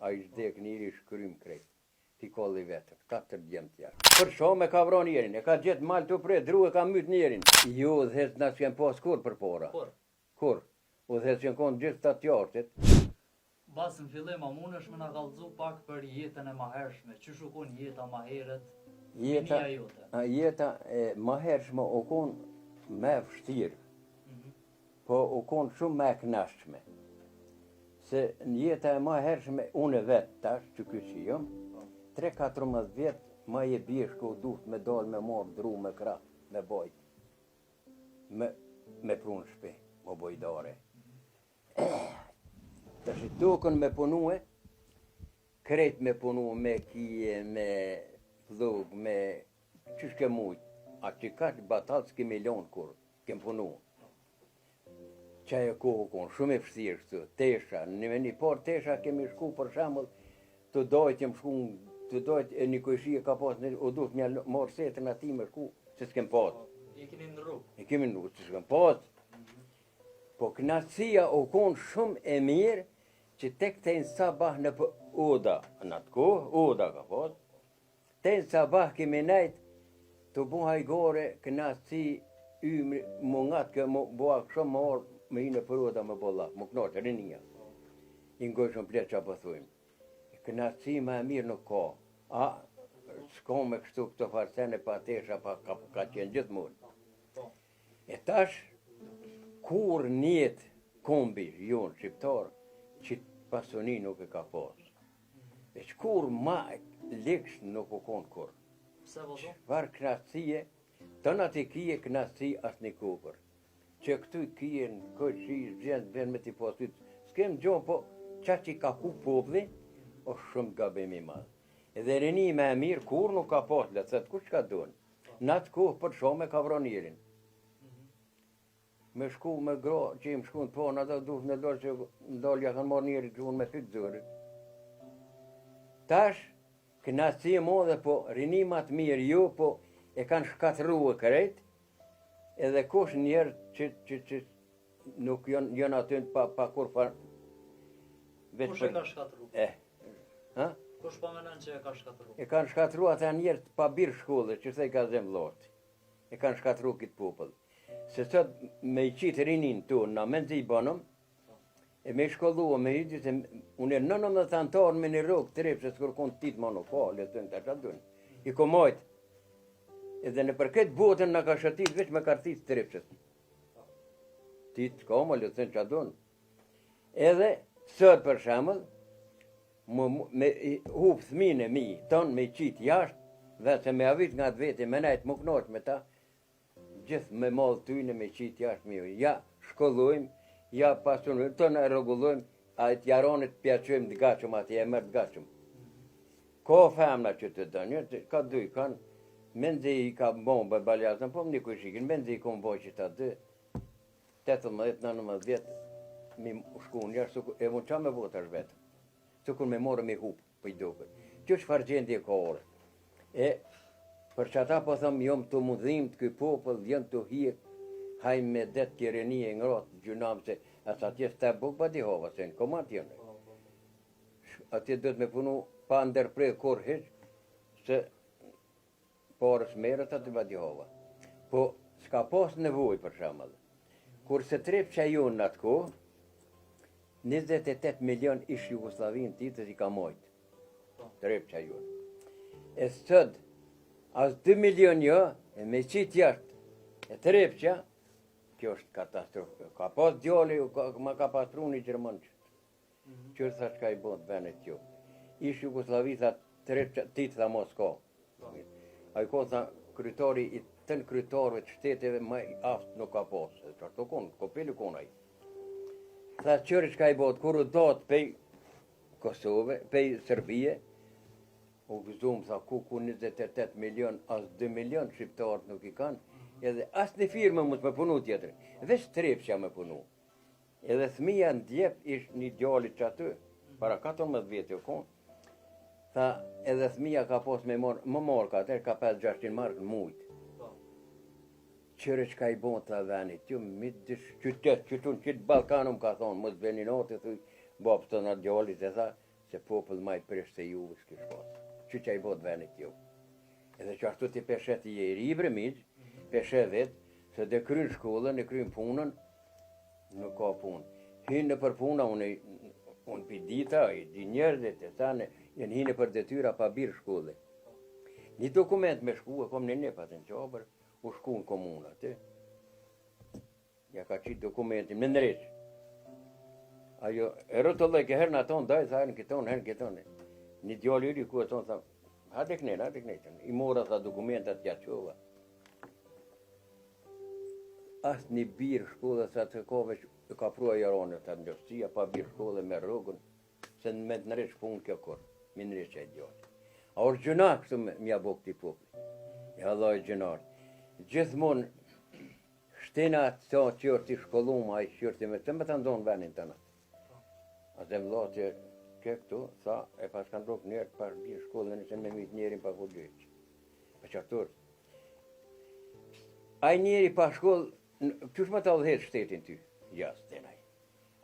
A ish dek njeri shkrym krejt. Ti kolli vetëm, katër djem tjerë. Për shumë e ka vra njerin, e ka gjetë mal tu pre dru e ka myt njerin. Jo udhëheqës na s'kem pas kurrë përpara. Kurrë. Kurrë. Udhëheqës jan kon gjithë këta t'jashtit. Bas në fillim a munesh me na kallzu pak për jetën e mahershme, qysh u kon jeta ma herët, Jeta, rinia jote? jeta e mahershme u kon me vështirë. Po u kon shumë më e kënaqshme. Se në jeta e ma hershme unë vet tash që ky që jam, 3-14 vjet ma je bjeshkë u duht me dal me marr dru me krah, me bojt. Me me pru në shtëpi, me bo idare. Tash i tokën me punue, krejt me punu me kije, me plug, me qysh ke mujt, a që kaq batall s'kemi lonë kurrë. Kem punu. Qajo kohë u konë shumë e vështirë kështu, tesha, në me një palë tesha kemi shku për shembull, të dajt jem shku, të dajt e një kojshi e ka pas, u duhet me marrë setën atij me shku, se s'kem pas. E keni në rrugë? E kemi në rrugë, se s'kem pas. Po knaqësia u konë shumë e mirë, që tek te në sabah nëpër oda, në atë kohë, oda ka pas, Te në sabah kemi nejt tu bo hajgore knaqësi ymri mu ngat ke mu bo aksham me ardh me hi nëpër oda me bo llaf mu knaq rinia i ngojshëm pleq ça po thojnë knaqësi ma e mirë nuk ka a s'ka me kështu këto farë sene pa tesha pa ka, ka qenë gjithmonë e tash kurrë n'jetë kombi jonë shqiptar qit pasuni nuk e ka pas Veç kurrë ma liks nuk u konë kurrë. Pse po thu? Çfarë knaqësie, tëna ti kije knaqësi asë një kupër. Që këtu i kije në kojshi, vjen, vjen me t'i posit. S'kem gjo, po qa që i ka hup populli, është shumë gabim i madh. Edhe rini me e mirë, kurrë nuk ka pas, le të thotë kush ka donë. Në atë kohë për shumë e ka vra njerin. Me shku me gra që im shku në tonë, ata duhet me dalë që ndalë ja kanë marrë njeri gjuhën me fikë zërit. Tash, knaqësi e madhe, po rini ma të mirë jo, po e kanë shkatrru e krejt, edhe kush njerë që, që, që nuk janë, janë aty pa, pa kurrfar... Veç kush e ka shkatrru? Eh, ha? Kush po menon që e ka shkatrru? E kanë shkatrru ata njerë pa birë shkolle, që se i ka zemë lortë. E kanë shkatrru këtë popull. Se sot me i qitë rinin tonë, na mezi i bënëm, e me i shkollu, me i gjithë, unë e 19 antarë me një rrogë të Trepçës, kur konë titë ma nuk ka, le të në të dunë. I ko majtë, edhe nëpër këtë botën në ka shëtit veç me karticë të Trepçës. Titë ka ma, le të në të dunë. Edhe, sot për shembull, me, me hup fëmijën e mi, tonë me i qitë jashtë, vetë se me avit nga të veti, me nejtë më knaq me ta, Gjithë me mall tyne me qitë jashtë mi, ja shkollojmë, ja pasunojmë, tonë e rregullojmë, a të jaronit pja çojmë të gatshëm atje, e merr të gatshëm. Ka femna që të dënë, ka dy kanë, mezi i ka bon baljazën, po më një kujshikin, mezi i kom bo që ta dy, 18, 19 vjet, mi shku në jashtë, e mund qa me bo tash vetëm, sikur me morë me hup. Po i duket. Kjo çfarë gjendje ka ore. E për qata po them jom tu m'u dhimt ky popull jon tu hjek haj me det kjo rini e ngrohtë gjynah se as atje s'ta buk badihava se në komand janë. Atje duhet me punu pa ndërpre kurrë hiç se Pare s'merret aty badihava. Po s'ka pas nevojë për shembull. Kurse Trepça jonë në atë kohë, 28 milion ish Jugosllavinë Titës i ka majt. Trepça jonë. E sot, as 2 milion jo, e me qitë jashtë, e Trepça, kjo është katastrofë. Ka pas djali, ka, ma ka pastru një gjerman që. Qyr tha çka i bon venit kjo. Ish Jugosllavi tha Trepça Tito tha mos ka. Ai ko tha kryetari i tën kryetarëve të shteteve më i aftë nuk ka pas. Edhe çfarë kon, kopeli kon ai. Tha qyr çka i bot kur u dot pej Kosove, pej Serbie, u gëzum tha ku ku 28 milion, as 2 milion shqiptarët nuk i kanë, edhe as një firmë mos me punu tjetër, veç Trepça me punu. Edhe fëmija në djep ish një djali që aty, para 14 vjetë u konë, tha edhe fëmija ka pos me marrë, më marrë ka atër, ka 5-600 markë në mujtë. Po. Qyre çka i bon të venit, ju mi dësh qytet, qytun, qytë Ballkanum ka thonë, mos bëni notë, thuj, babë të në djalit e tha, Se popull ma i prisht se juve s'kish pas. Që që i bot venit ju. Edhe që ashtu ti pe sheh ti je i ri bre mixhë, pe sheh vetë, se dhe kryn shkollën, e kryn punën, nuk ka punë. Hynë nëpër puna, unë, unë pi dita, i di njerëzit, e thanë, janë hinë për detyra pa birë shkolle. Një dokument me shku, e kom një nip atë në Qabër, u shku në komunë aty. Ja ka qitë dokumentin, me ndreq. Ajo, e rrotullojke herë në atonë, daj, tha, në këtonë, herë në këtonë. Një djalë i ri ku e tonë, tha, hajde këne, hajde këne. I mora, tha, dokumentat, ja çova. As një birë shkolle, tha, të ka veç, e ka prua jaronë, tha, në pa birë shkolle me rrogën, se në me të ndreq punë kjo kurrë, me ndreq e djalë. A është gjynah kështu me, m'ja bo këti populli? E Allah e gjynah. Gjithmonë, Shtina atë që është i shkollum, ai që është i me të me të ndonë venin të nëtë. A dhe më që ke këtu, tha, e pas kanë rrokë njerë, pas birë shkollë, nëse me mytë njerin pa ku gjyqë. Pa qartur. Ai njeri pa shkollë, qysh me ta udhëheq shtetin ty? Ja, s'den ai.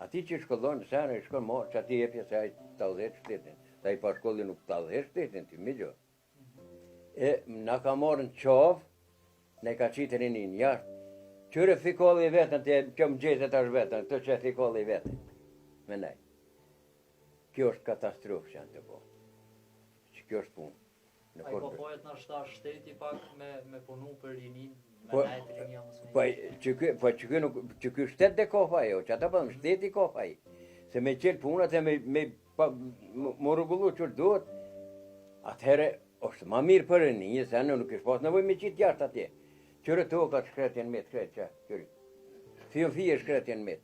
Ati që shkollon, se anë i shkon mo, që ati jepja se ai ta udhëheq shtetin. Ta i pa shkollë nuk ta udhëheq shtetin ty, mi gjo. E na ka marrë në qafë, na ka qitë rinin jashtë. Qyre fikolli vetën, të që më gjithë tash vetën, të që fikolli vetën. Me nej. Kjo është katastrofë që janë të bo. Që kjo është punë. Në Ai po fojet në shta shteti pak me, me punu për rinin, me po, nejtë rinia mos me Po, që ky, po, që ky nuk, që ky shtet dhe ka faj, o, që ata po shteti ka faj. Se me qelë punat e me, me Pa, më rregullu që duhet, atëherë është ma mirë për rininë, se në nuk ish pas nevojë me qitë jashtë atje. Qyre tokat shkret janë metë, krejt që, qyre. Fije fije shkret janë metë.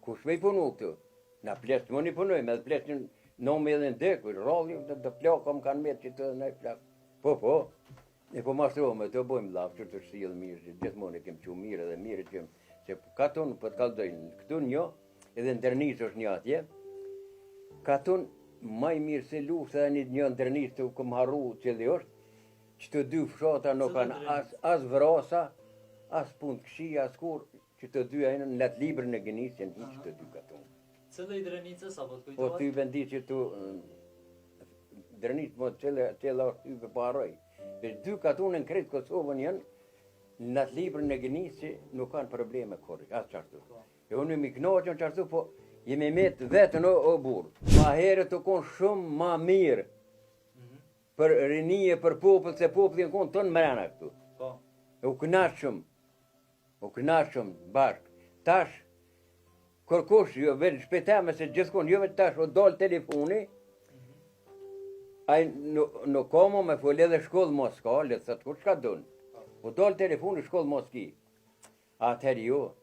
Kush me i punu këtu? Na pleqtë më një punojmë, edhe pleqtë në në me edhe në dekë, rralli, dhe të plaka më kanë metë që të dhe në plak. Po, po, e po mashtrohemi, të bojmë llaf, që të sjellë mirë, që gjithmonë e kem qu mirë edhe mirë që, se katun po të kallzojnë, këtu një, edhe në Drenicë është një atje, katun ma i mirë se luftë edhe një një në Drenicë të kom harru cili është, që të dy fshata nuk kanë as, as vrasa, as punë të këqija, as kur, që të dy janë në atë librin e Guinness janë hiç të dy katun. Cili i Drenicës apo të kujtohet? Po ty vendi që tu Drenicë, po cila cila është ty po harroj. Veç dy katune në krejt Kosovën janë në atë librin e Guinness nuk kanë probleme kurrë, as çashtu. Po. E unë jam i kënaqur çashtu, po jemi met vetën o, o burr. Ma herët u kon shumë ma mirë. Mm -hmm. Për rini e për popull, se populli në konë tonë mrena këtu. Po. E u kënaqshëm. U kënaqshëm bashk. Tash kërkush jo vetë shpejtame se gjithkund jo vetë tash u dal telefoni. Mm -hmm. Ai nuk nuk ka mo me fol edhe shkollë mos ka, le të thotë kush ka don. Po. U dal telefoni shkollë mos ki. Atëherë jo,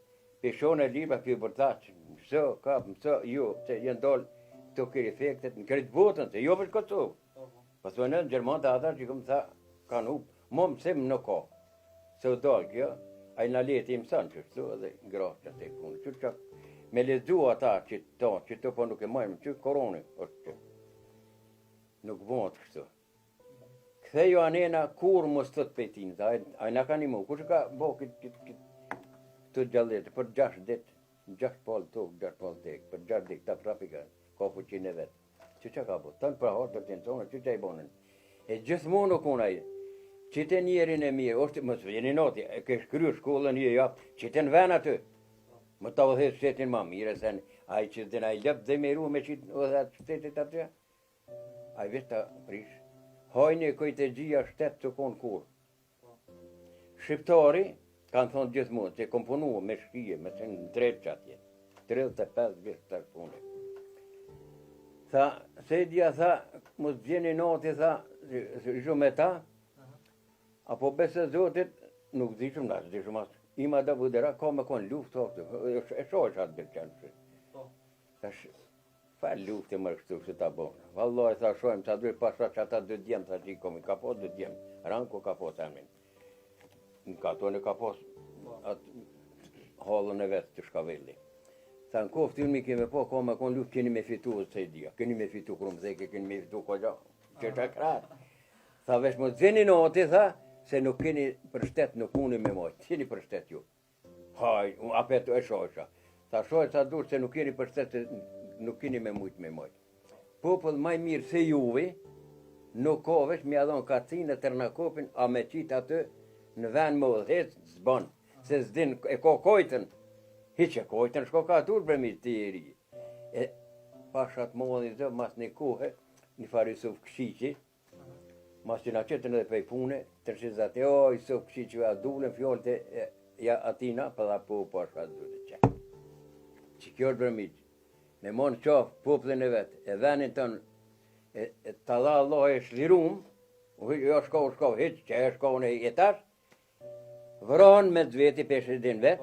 peshon e libra ky bërtaç, mëso, kap, mëso, jo, se janë dalë këto kërë efektet në krejt botën, se jo veç Kosovë. Po, po. Po thonë në Gjerman të ata që këmë tha, kanë hup, mo mësim nuk ka. Se u dalë kjo, ai na leti i mëson që shtu edhe ngrohtë që të punë. Që që me lexu ata që to, që to po nuk e majmë, që koroni është që. Nuk bëhet kështu. Ktheju anena kurrë mos të të pejtin, ai, ai na ka nimu, kush e ka bo këtë kët, kët, këtë gjalljet, për 6 ditë, 6 palë tokë, 6 palë dek, për 6 ditë, ta prapi ka, ka fuqinë e vet. Që që ka bo, tënë për hartë të të që që i bonën. E gjithmonë nuk unë ai, që të njerin e mirë, është, mos vjeni noti, e ke shkry shkollën një japë, që të në ven aty, më ta udhëheq shtetin ma mirë, se ai që dhe na i lëp dhe me ru me qitë udhëheq shtetit aty, Ai veç ta prish. Hajni e kojtë e gjia shtet të konë kur. Shqiptari, kanë thonë gjithmonë, që kom punu me shkije, me të në drejtë që atje. 35 vjetë të punë. Tha, se dja, tha, mos gjeni nati, tha, ishu me ta, apo besë zotit, nuk dishëm, na s'dishëm asë. Ima da budera, ka me konë luftë, e shohë që atë dhe Po. Tash, fa lufte më kështu kështu ta bon. Vallahi tha shohim sa duhet pasha që ata dy djem tha që i komi ka po dy djem. Ranko ka po emrin. Në katone ka po atë hallën e vetë të shkavelli. Tha në koftë unë mi kemi po, ka me konë luftë, keni me fitu, se i dia. Keni me fitu, kërë më dheke, keni me fitu, ko gja, që të krahë. Tha veç mos veni nati, tha, se nuk keni për shtet, nuk muni me majtë. Keni për shtet ju. Haj, unë apet e shohsha. Ta shoh sa duhet se nuk jeni për shtet se nuk keni me mujt me majt. Popull ma i mirë se juvi, nuk ka veç me ja dhon kacin e tërnakopin, a me qit aty në vend me udhëheq, s'bon, se s'din e ka kojtën, hiç e kojtën, shko ka dur bre mi ti i ri. E pasha të madhin Zot, mas një kohe, një farë Isuf Këshiqi, mas që na qetën edhe prej pune, të rëshit zati, o, Isuf Këshiqi, a dulën fjalët e ja atina, pa dha po, pasha Zotin që. Që kjo është bre mi, Me mo në qafë popullin e vet, e venin tonë, e, e ta dha Allahu e shlirum, u hiq, jo shko, u shko, hiq, që e shko në e tash, vron me të veti peshe din vet,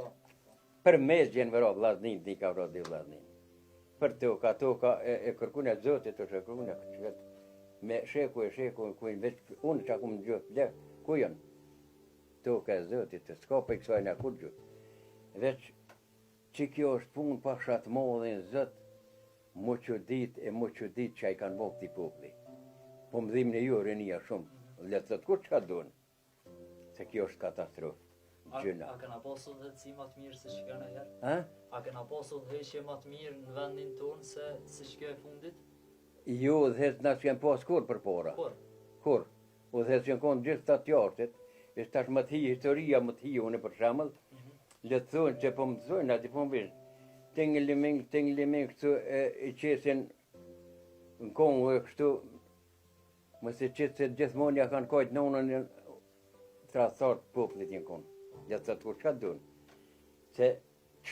për mes gjenë vro, vllaznin, ti ka vro di vllaznin. Për toka, toka, e, e kërkun e Zotit, të shërkun e këtë me sheku e sheku, ku veç, unë që akum në gjithë, le, ku janë? Toka e Zotit, të s'ka për kësaj në kur gjithë. Veç, Që kjo është punë pasha të madhin Zot mu çudit e mu çudit ça i kanë bo këtij populli po më dhimni ju rinia shumë le të thotë kush çka don se kjo është katastrofë gjyna. A, a kena pas udhëheqësi ma të mirë se që kjo në herë? Ha? A kena pas udhëheqje ma të mirë në vendin tonë se, se që kjo e fundit? Jo, udhëheqës na s'kem pas kurrë përpara. Kurrë? Kurrë. Udhëheqës janë konë gjithë të tjartit, e tash më të hi historia, më të hi unë për shembull, le të thonë që po më thonë, aty po më vish, tingliming, tingliming, kështu e, i qesin në kongë e kështu, më se qetë se gjithmonë ja kanë kajtë nonën e tradhtarët popullit janë konë, le të thotë kur çka dunë, se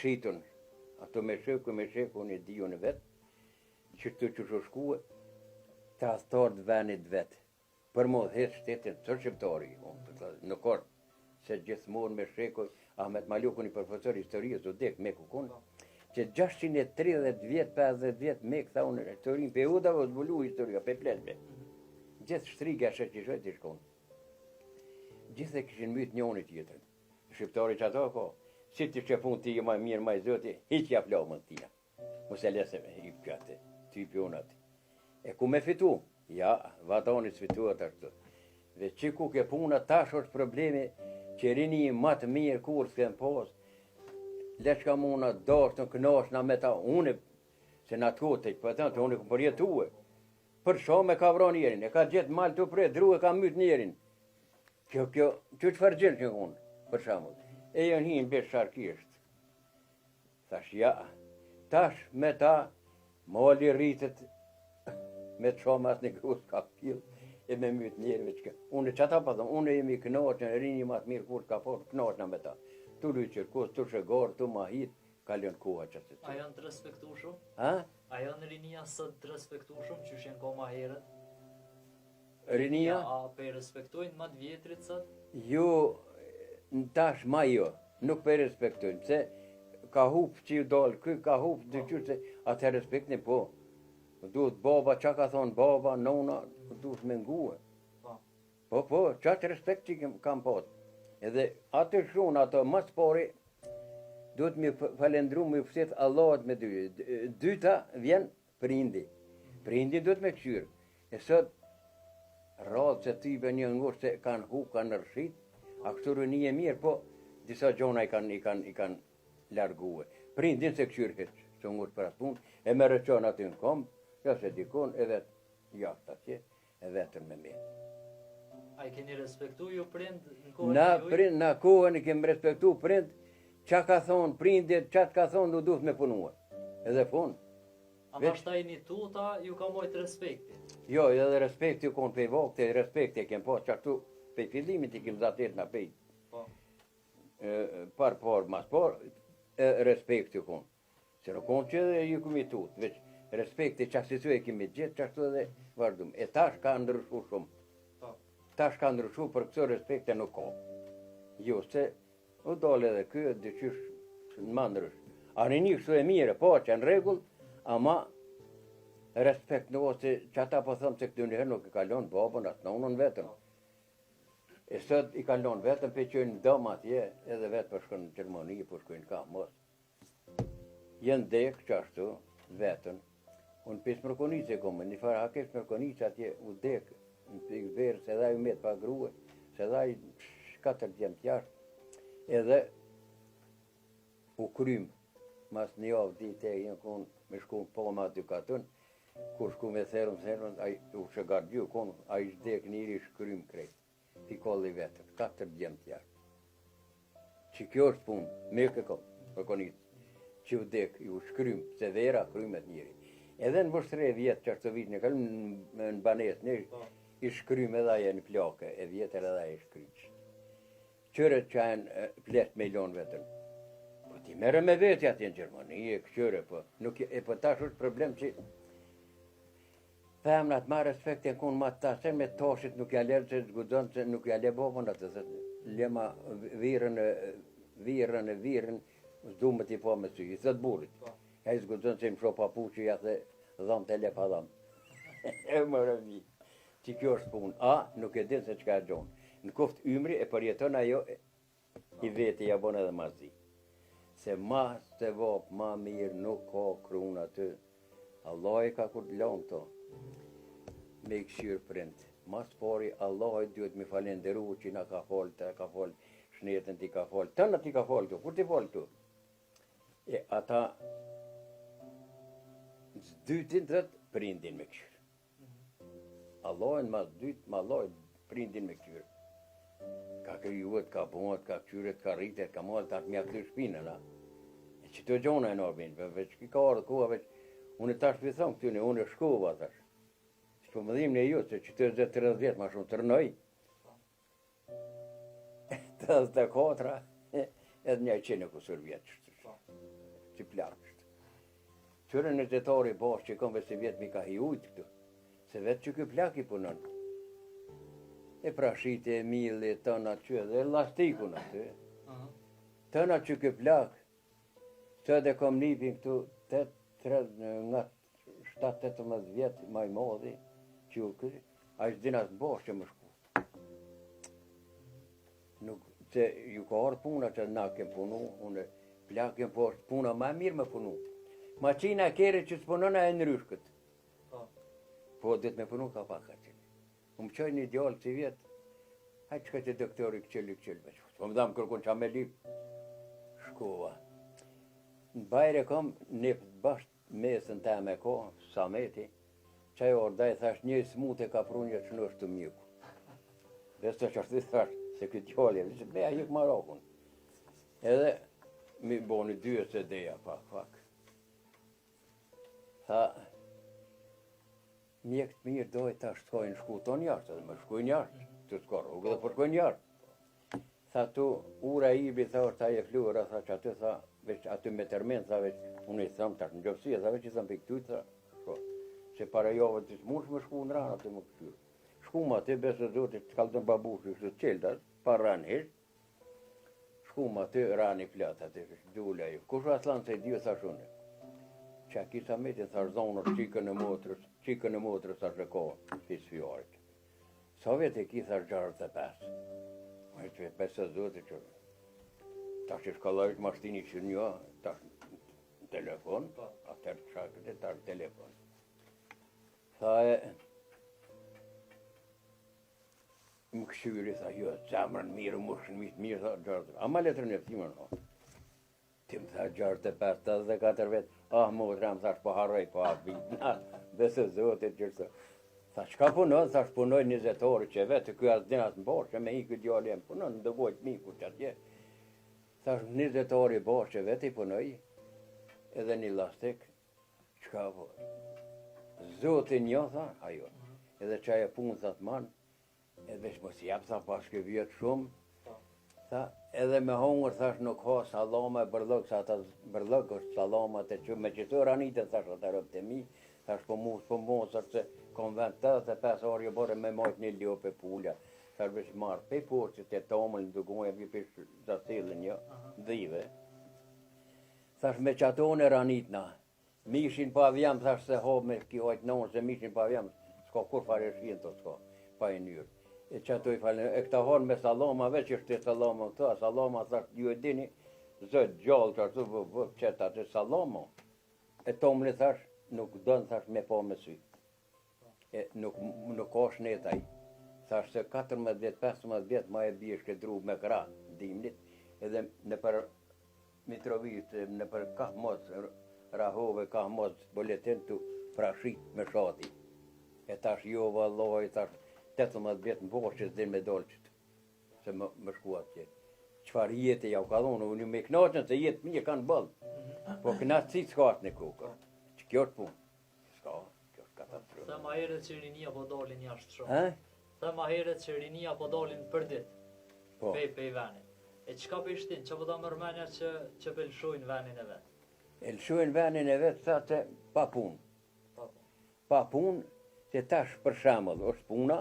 shitun, ato me sheku, me sheku, unë e di unë vetë, që të që shkue, tradhtarët venit vetë, Për me udhëheq shtetin të shqiptari, nuk është se gjithmonë me shekuj, Ahmet Maluku një profesor historie u dek me kukun, që 630 vjet, 50 vjet me këta unë historinë pe udave u zbulu historia, pe pleqve. Gjithë shtriga e sheqishojt i shkon. Gjithë e kishin mytë njoni tjetrin. Shqiptari që ato ko, si të shefun ti ma mirë, ma i zoti, hiq ja flamën tina. Mos e lese me hyp qatë, ty pjonat. E ku me fitu? Ja, vatani s'fituat ashtu. Dhe që ku ke puna, tash është problemi që rini ma të mirë kur s'kem pas, le çka muna dasht në knashna me ta, unë, se në atë kohë të po të unë e kom përjetue. Për shumë e ka vra njerin, e ka gjetë mal të pre, dru e ka myt njerin. Kjo, kjo, kjo çfarë gjenë që unë, për shembull. E janë hi në beshë sharkisht. Thash ja, tash me ta, mali rritet, me të shumë asë një grusë ka pjell, e me mytë njerë me qka. Unë që ata pa thonë, unë jemi knaqë, në rini ma të mirë kur ka por, knaqë me ta. Tu lujtë qërkos, tu shëgorë, tu mahit, kalon koha që se A janë të respektueshëm? Ha? A janë rinia sot të respektueshëm, qysh janë ko ma herët? Rinia? A pe respektojnë ma të vjetrit sot? Jo, në tash ma jo, nuk pe respektojnë, pse ka hup që ju dalë, ky ka hup dhe po. se atë respektin, po. Duhet baba, ça ka thonë baba, nona, duhet me ngue. Po, po, po qatë respekt që kam pas. Edhe atë shumë, ato më së pari, duhet me falendru me fësit Allahut me dy. Dyta vjen Prindi. Prindi duhet me këqyrë. E sot, rrallë që ty be një ngusht se kanë hu, kanë rëshit, a kështu rëni e mirë, po disa gjona i kanë i kanë i kanë largue. Prindin s'e këqyrë hiç, s'u ngusht për atë punë, e merr e çon aty në komb, jo se dikun, e vetë jashtë atje, e vetën me me. A i keni respektu ju prind në kohën Na prind, na kohën i kemi respektu prind, ça ka thonë prindit, ça të ka thonë, nuk duhet me punue. Edhe fund. A ma shta jeni tuta, ju ka mojtë respekti? Jo, edhe respekti ju konë pej vakte, respekti e kem pas, qashtu pej fillimit i kem zatet na pej. Po. Par, par, mas par, e respekti ju konë. Se nuk konë që edhe ju kemi tut, veç respekti që asitu e kemi gjithë, qashtu edhe vazhdum. E tash ka ndryshu shumë. Po. Tash ka ndryshu për këto respekte nuk ka. Jo, se u dalë edhe ky, dyqysh në ma ndrysh. A rini kështu e mirë, po, që në rregull, ama respekt nuk ose që ata po thëmë se këtë njëherë nuk e ka lonë babën, as nonën vetëm. E sot i kanë lonë vetëm, pe qojnë dëm atje, edhe vetë po shkon në Gjermani, po shkojnë ka mos. Janë dek qashtu, vetën. Unë pes Mërkonice e kom, një farë Hakesh Mërkonice atje u dek në pikë verë, se dhe u met pa grue, se dhe i katër djemë jashtë, edhe u krym, mas një javë ditë e janë konë me shku në po me aty katun. Kur shku me therëm, therëm, ai u shëgargju, kon, ai vdek njëri shkrym krejt. Pikolli vetëm, katër djem tjerë. Që kjo është punë, me kë kom, për konicë, që vdek, ju shkrym, se vera krymet njëri. Edhe në vështre vjetë që është të vitë në kalëm në, në banesë, një, po. i shkrym edhe aje në plakë, e vjetër edhe aje shkrym. Qyre që janë pleqt me i lonë vetëm. Po ti merre me veti atje në Gjermani, e këqyre, po, nuk, e po tash është problem që femnat ma respekt e konë ma të me tashit nuk ja lerë se s'guxon se nuk ja le babën atë, se le ma virën e virën e virën, s'du me t'i pa me sy, i thot burrit. Po. Ai s'guxon se më shoh papuqi, ja the dham të le pa dham. e më rëvi. Që kjo është punë, a nuk e din se çka e gjon. Në koft ymri e përjeton ajo i veti ja bon edhe ma zi. Se ma sevap ma mirë nuk ka krun aty. Allahi ka kur të lanë këto. Me i kqyr prind. Ma s'pari Allahi duhet me falenderu që na ka falë, të ka falë, shnetën t'i ka falë, tëna t'i ka falë këto, kur t'i falë këto? E ata, s'dytin të prindin me kqyrë. Allahin mas dytë, ma Allahin prindin me kqyrë. Ka krijuet, ka bëhet, ka kqyret, ka rritet, ka marrë, ta të mja këtë shpinën, a. E që të gjona e në për veç ki ka ardhë koha, veç, unë tash për thonë këtyne, unë e shkova, tash. S'po më dhimë në ju, se që të 30 vjetë, ma shumë të rënoj. 84, edhe një qenë kusur vjetë, po. që plak është. Qyre në tetori bosh që kom veç vjetë mi ka hi ujtë këtu, se vetë që ky plak i punon. E prashite, e milli, tëna që edhe lastikun aty. Tëna që ky plak, të edhe kom nipin këtu, të tre, nga 7-18 vjetë, ma i madhi, që u kry, ai s'din as bosh që më shku. Nuk, se ju ka ardhë puna që na kem punu, unë plak kem po është puna ma mirë me punu. Maqina e kere që s'punon e ndryshkët. Po. Po, dhe me punu ka pak atë. Unë më qoj një djalë që vjetë, hajtë shkoj te doktori këqyli këqyli, me që, po më dhamë kërkun qa me lypë. Shkova. Në bajre kom, një bashkë Mesën teme ko, Sameti, qaj orë daj, thash, një i smut e ka pru një që është të mjeku. Beso që është thash, se këtë djali, se me a hik marakun. Edhe, mi boni dy e se deja, pak, pak. Tha, mjek të mirë dojë ta shkojnë shku tonë jashtë, edhe më shkojnë jashtë, të s'ka rrugë dhe po shkojnë jashtë. Tha tu, ura e Ibrit, tha është aje flura, tha që aty, tha, veç aty me termen, tha veç, unë i thëmë, tash në gjëfësi, tha veç i thëmë për këtu, tha, shko, se para javë të s'mush me shku në ranë aty më këqyrë. Shku më aty, besë zotit, të kallëzon babushi, kështu të qelë, pa ranë hiç, shku më aty, rani plot aty, dula ju. Kush Asllan se i dio, thash unë. Që a kisa metin, thash zonës, qikën e motrës, qikën e motrës, thash e ka, fisfjarit. Sa vjet e ki thash 65. Ma i të pesë zotit që tash i shkallajt mashtini që një, tash në telefon, po. atëherë të shakët e tash në telefon. Tha e, më këqyri, tha, jo, zemrën mirë, mushën mirë, mirë, tha, gjërë, ama letrën e ftimën, no. Ti më tha 65, 84 vjet, ah, motra, më thash, po harroj, po a bit, na, besë zotit, qërë Tha, çka punon? Thash, punoj 20 orë që vetë, ky as din as në borë, që me i ky djali em punon, në dëgojt miku që atje. Thash, 20 orë i borë që vetë i punoj, edhe një lastik, çka po? Zoti një, tha, ajo, edhe që ajo punë, tha të manë, E veç mos jap, tha, pas ke vjetë shumë, tha, edhe me hongër, thash, nuk ha sallama e bërllok, se ata bërllok është sallama të që me qëto ranitën, thash, ata robt e mi, thash, po mu, po mu, thash, se kom vend 85 orë jo bërë me majt një lopë e pula, thash, veç marrë, pej poshtë të tomël, në dugonja, vje pej zasillën, jo, dhive, thash, me qatone ranitna, Mishin pa vjam, thash se ho me ki hajt nonë, se mishin pa vjam, s'ka kur fare shien të s'ka, pa i nyrë. E që ato i falë, e këta hanë me sallama, veç është e sallama këta, sallama, thash, ju e dini, zët gjallë që ashtu, vë, vë, qëtë atë sallama. E tomli, thash, nuk don, thash, me pa me sy. E nuk, nuk ka shnet ai. Thash se 14 vjet, 15 vjet ma e bie shkedru me krah dimnit, edhe nëpër Mitrovicë, nëpër Kahmos, Rahove, Kahmos, Boletin tu. Prashit me shati. E tash jo vallahi tash 18 vjet në bosh që s'din me dalë qëtu. Se më, më shku atje. Çfarë jete jau ka dhonë, unë me knaqën se jetë mirë kanë boll. Po knaqësi s'ka atë në kokë. Që kjo është punë. S'ka, kjo është katastrofë. The ma herët që rinia po dalin jashtë shumë. Ha? The ma herët që rinia po dalin për ditë. Po. Pej, pej venit. E çka po i shtin, çka po ta merr menja që, që po lëshojnë venin e vet? E lëshojnë venin e vet, tha se pa punë. Pa punë. Pa punë, se tash për shembull, është puna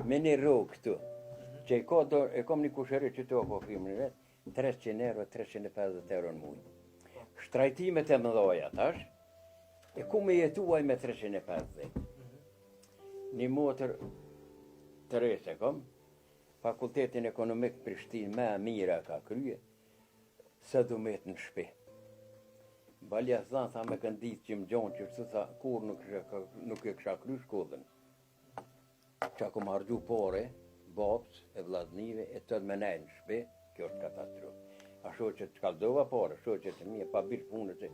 me një rrogë këtu. Mhm. Që e ka do, e kom një kushëri që të po firmën e vet, 300 euro, 350 euro në muj. Po. Shtrajtimet e mëdhaja tash, e ku me jetu ai me 350. Mhm. Një motër të re e kom, fakultetin ekonomik Prishtinë me mira ka krye, Se du met në shpi. Balja tha, tha me këndit që më gjonë që shtu, tha, kur nuk, nuk e kisha kry shkollën. Që kom harxhu pare, babës e vllaznive, e të me nejë në shpi, kjo është katastrofë. A shoqe të kallzova pare, shoqe të mija, pa birë punë, që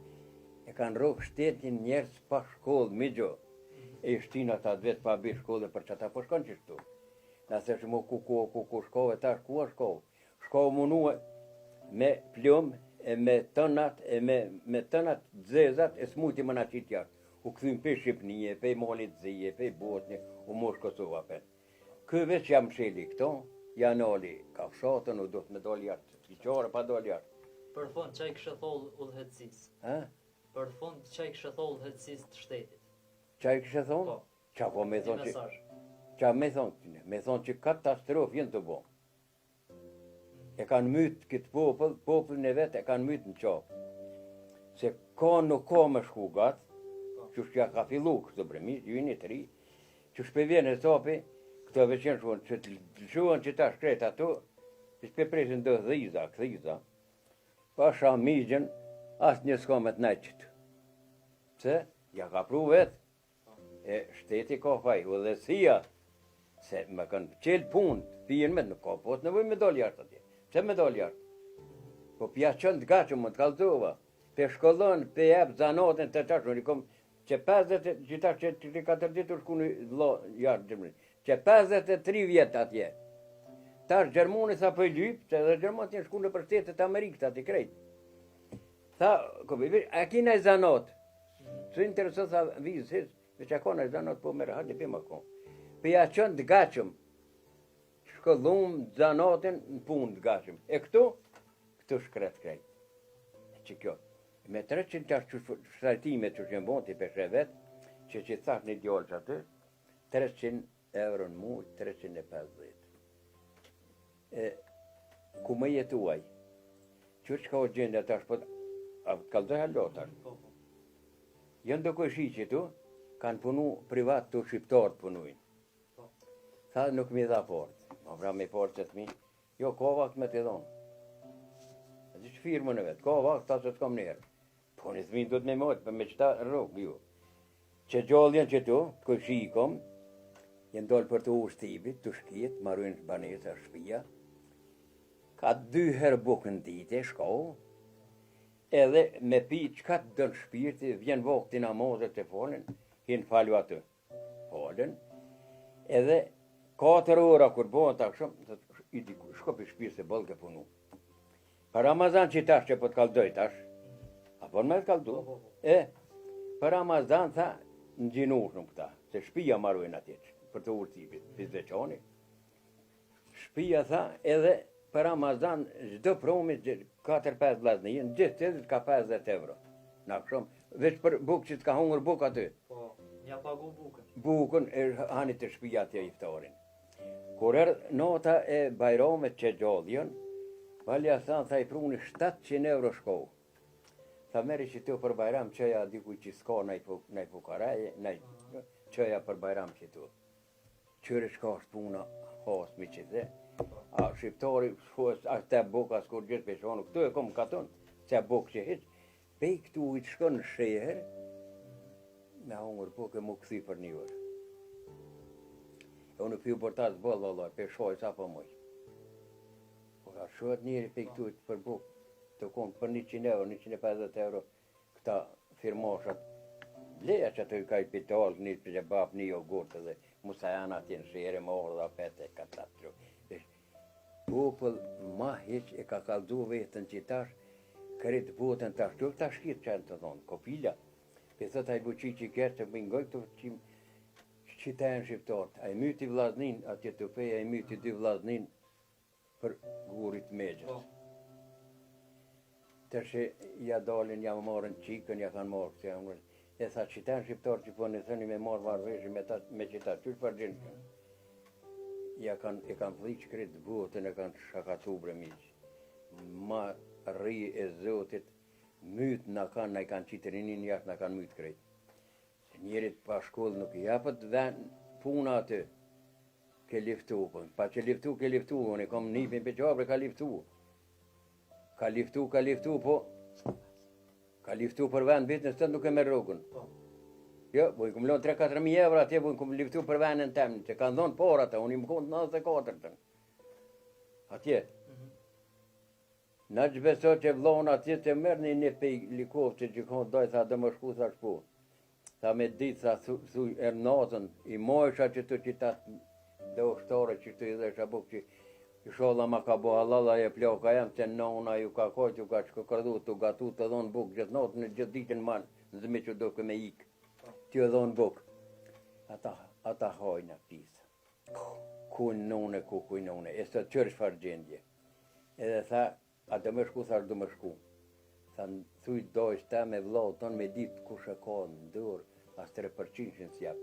e kanë rrokë shtetin njerëz pa shkollë, mi gjo. E i shtin ata të vetë pa birë shkollë, për që ata po shkon që shtu. Na se shumë ku ku ku ku shkove, tash ku a shkove. Shko u munue me plum e me tënat e me me tënat zezat e s'mujti me na qit jashtë. U kthym pej Shqipnie, pej Malit të Zi, pej Bosnje, u mosh Kosova pen. Ky veç ja msheli këto, ja nali kafshatën, u duhet me dal jashtë, s'ki çare pa dal jashtë. Për fund, ça i kishe thonë udhëheqësisë? Ha? Për fund, ça i kishe thonë udhëheqësisë të shtetit? Ça i kishe thonë? Po. Ça po me thonë që... Ça me thonë? Me thonë që katastrofë jenë tu bo. E kanë mytë këtë popull, popullin e vet e kanë mytë në qafë. Se ka nuk ka me shku gatë, që ja ka fillu kështu bremi, ju jeni të ri, që shpe vjen e sopi, këto veç janë shkuan, që të lëshuan që ta shkret ato, që shpe presin do dhiza, këthiza, pasha migjën, asnjë s'ka me të nejtë qëtu. Pse? Ja ka pru vetë. E shteti ka faj, udhëheqësia, se me kanë qelë punë, firmet, nuk ka po të nevoj me dalë jashtë atje. Pse me dalë jashtë? Po pja qënë të gaqë, më të kallzova, pe shkollon, pe jep zanatin të tash, unë i kom, që 50, që tash që të 4 ditë u shku një vlla jashtë Gjermani, që 53 vjet atje. Tash Gjermani tha po i lyp, se edhe Gjermani janë shku nëpër shtetet e Amerikës aty krejt. Tha, ko, a ki naj zanat? Së intereson tha vizë, hiç, veç a ka naj zanat, po merr hajde bima ko. Po ja çon të gatshëm. Shkollum zanatin në punë të gatshëm. E këtu, këtu shkret krejt. E që kjo, me 300 tash që shtrajtime që që në ti peshe vet, që që thash një djalë që aty, 300 euro në muj, 350. E, ku më jetu ai? Që çka o gjendja tash, po, a të kallzoj hala tash? Po, po. Janë do kojshi qëtu, kanë punu privat të shqiptarët punujnë. Po. Tha nuk mi dha port. Ma vra me port që t'mi. Jo, ka vakt me t'i dhonë. A di që firmën e vetë, ka vakt, ta se t'kam njerë. Po një thmi do të me mojtë, për me qëta rrugë, ju. Që gjallë janë qëtu, kojshi i kom, janë dalë për të urë stibit, të shkiet, marujnë banesa, shpia. Ka dy herë bukë në ditë, shko, edhe me pi çka të don shpirti, vjen vakti namazet të falën, hinë falu aty. Falën, edhe 4 ora kur bëhen ta kështu, thotë, i diku, shko për shtëpi se boll ke punu. Për Ramazan që tash që po të kallzoj tash, a po më të kallzu? Po, po, po. E, për Ramazan tha, në gjinushëm këta, se shpia marojnë atje, për të urë tipit, për Zveçani. Shpia tha, edhe për Ramazan, çdo promi, 4-5 vllazni, në gjithë të ka 50 euro. Në shumë, veç për bukë që të ka hungër bukë aty. Po, ja pagu bukën. Bukën e hani të shpia atje iftarin. Kur erdh nata e Bajramit që gjallë janë, Valja tha, tha i pruni 700 euro shkou. Tha merri që të për Bajram çoja diku që s'ka naj, naj fukaraj, naj, çoja për Bajram që të. Qyre çka është puna hasmi që the, a shqiptari, a te buk, as kur gjithë peshonu, këtu e kom katun, se buk që hiq, pej këtu i të shkon në sheher, me hongër bukë e mu kthy për një orë. E unë pju bërtas boll, vallaj, pe shoj sa po muj. Po ka shohet njeri pej këtu për bukë, të konë për 100 euro, 150 euro, këta firmoshat. Bleja që aty ka i pital, një qebap, një jogurt edhe musajana atje në shere, më orë dhe apet e katastrof. Popull ma hiq e ka kallzu veten që tash, krejt botën tash, të tash shkirë që janë të thonë, kopila. Pe thot ai Vučići kërë të bëjnë gojë këtu që qita janë shqiptarët. Ai myti vllaznin, atje të feja, ai myti dy vllaznin për gurit megjës. Po. Tash ja dalin, ja marrën çikën, ja kanë marrë këtë, ja E tha qita janë shqiptarët që po në thëni me marrë marrëveshje me ta me qita qysh për gjendje. Ja kanë e kanë fëlliq krejt botën e kanë shakatu bre miq. Ma rri e Zotit myt na kanë na i kanë qitë rinin jashtë na kanë myt krejt. Se njerit pa shkollë nuk i japet ven puna aty. Ke liftu, po, pa që liftu, ke liftu, unë e kom nipin për qabre, ka liftu. Ka liftu, ka liftu, po, ka liftu për vend, bitë në sëtë nuk e merr rrogën. Po. Jo, po i kum lonë 3-4 mijë euro atje, po i kum liftu për vendin tem, që kanë dhonë por ata, unë i më konë 94 të. Atje. Mm -hmm. Na që beso që vllonë atje të merr një një pej Likovë që konë doj, tha do më shku, tha shku. Tha me ditë, tha thu, thu er natën, i mojsha që të qita dhe ushtare që të i dhesha bukë që Isholla ma ka bo hallall ajo plaka jem se nona ju ka kajt ju ka shkërdhu tu gatu të dhonë bukë gjithë natën e gjithë ditën ma në zmi që do me ikë t'ju dhonë bukë ata, ata hajna pisa ku none ku ku none e sot qërë çfarë gjendje edhe tha A do me shku, thash do me shku. Tha, thuj dojës tem e vllaut ton me ditë kush e ka në dorë, as 3% s'jap.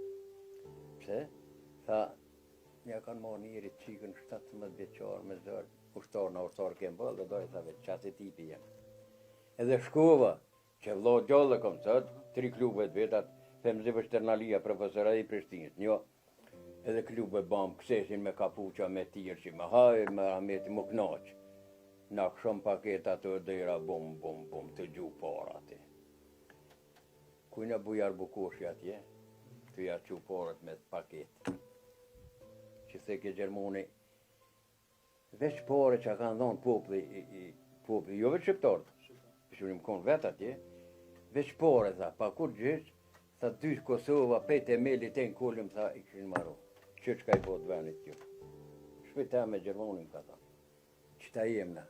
Pse? Tha, ja kanë marrë njerit çikën 17 vjeçar me zor, ushtar në ushtar kem bërë, dhe dojë tha vetë, qasi tipi jem. Edhe shkova, që vllau gjallë e kom sot, tri klubet vetat, Femzi Vështernalia, profesor i Prishtinës, një, Edhe klube bam ksesin me kapuça me tirë që me haj me Ahmeti mu knaq. Na këshom paketa të dera bum bum bum të gju para aty. Kujna Bujar Bukoshi atje, të ja qu paret me paket. Që theke Gjermoni, Veç pare që kanë dhonë populli, i, i, populli, jo veç shqiptarët, që unë më konë vetë atje, veç pare, tha, pa kur gjithë, tha dy Kosova, pej temelit e në kulm, tha, i kishin maru. Që çka i bot venit ju. Shpita me Gjermonin, ka tha. Që ta jemna,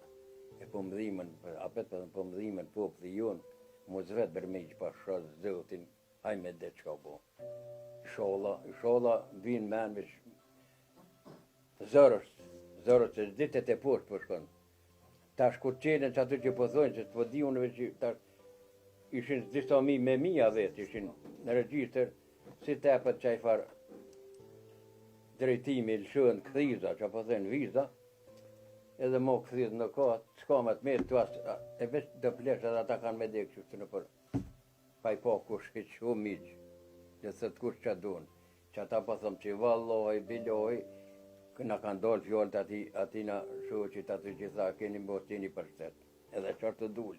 e po më dhimën, apet po, po më dhimën populli jonë, mos vetë bërmiq pa shë zotin, Ai me det çka bo. Isholla, isholla vin men veç zor është, zor është se ditët e poshtë po shkon. Tash kur qelen që aty që po thojnë, se s'po di unë veç tash ishin disa mi me mija vetë, ishin në regjistër, si tepët qaj farë drejtimi, lëshohen këthiza, që po thojnë viza, edhe mo këthizë në ka, s'ka me të metë, tu as, e veç do plesh edhe ata kanë me dekë që në për. Pa i pa kush hiq o miq, le thot kush ça don, që ata po thom që vallahi bilahi na kanë dalë fjalët atij atina shoqit aty që tha keni mos jeni për shtet, edhe çfarë të dul.